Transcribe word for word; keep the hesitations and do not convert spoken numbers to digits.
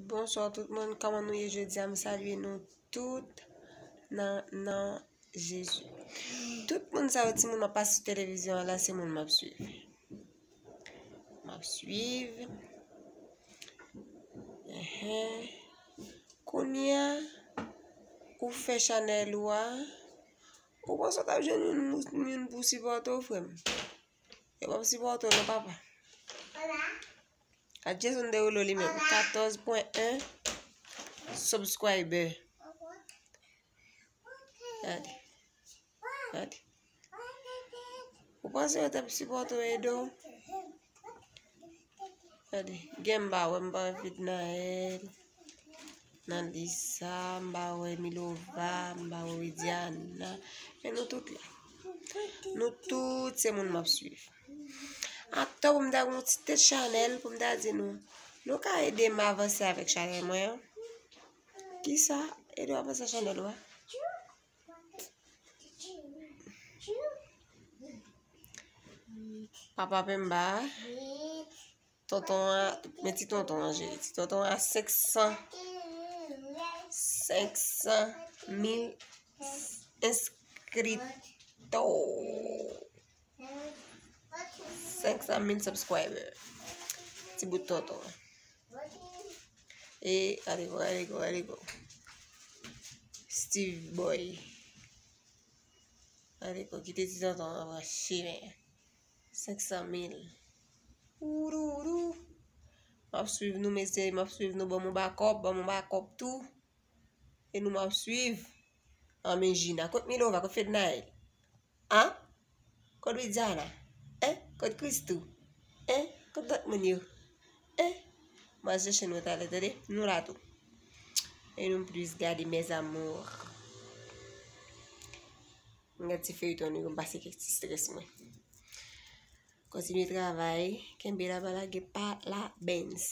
Bonswa tout moun, kòman nou ye jodi a? M salye nou tout nan non Jezi. Tout moun sa yo, timoun m ap pase sou televizyon an la, se moun m ap swiv. M ap swiv. Enhen. Kounye a, ou fè chanèl ou a, ou panse w t ap jwenn youn, youn pou sipòte w, frè m? Yo p ap sipòte w non, papa. A Jason Derulo li menm, katòz pwen en subscriber. Gade. Gade. Ou panse yo t ap sipòte w, ede w? Gade, gen m pa wè, m pa wè Fednaelle, Nalisa, m pa wè Milova, m pa wè Widiana. Men nou tout la. Nou tout se moun m ap swiv. Atò pou m ta gen yon ti tèt chanèl pou m ta di nou, nou ka ede m avanse avèk chanèl mwen an. Kisa? Ede w avanse chanèl ou a. Papa Pemba. Tonton an, men ti tonton an jere. Ti tonton an senk san, senk san mil enskrito. Senk san mil subscriber. Ti bout tonton an. E, ale go, ale go, ale go. Steve Boy. Ale go, kite ti tonton an pran chimen. Senk san mil. Oudou, oudou. M ap swiv nou, mesye, m ap swiv nou. Ban m yon bakòp, ban m yon bakòp tou. E nou m ap swiv. Anmen Jina. Kot Milova, kot Fednaelle? An? Kot Widiana? En? Kot Christoo? En? Kot lòt moun yo? En? M al chèche nou talè, tande? Nou la tou. E nou plis gade, mes amours. M gade ti feyton nou, m pase kèk ti strès mwen. Kontinye travay, kenbe la, pa lage, pa la bens.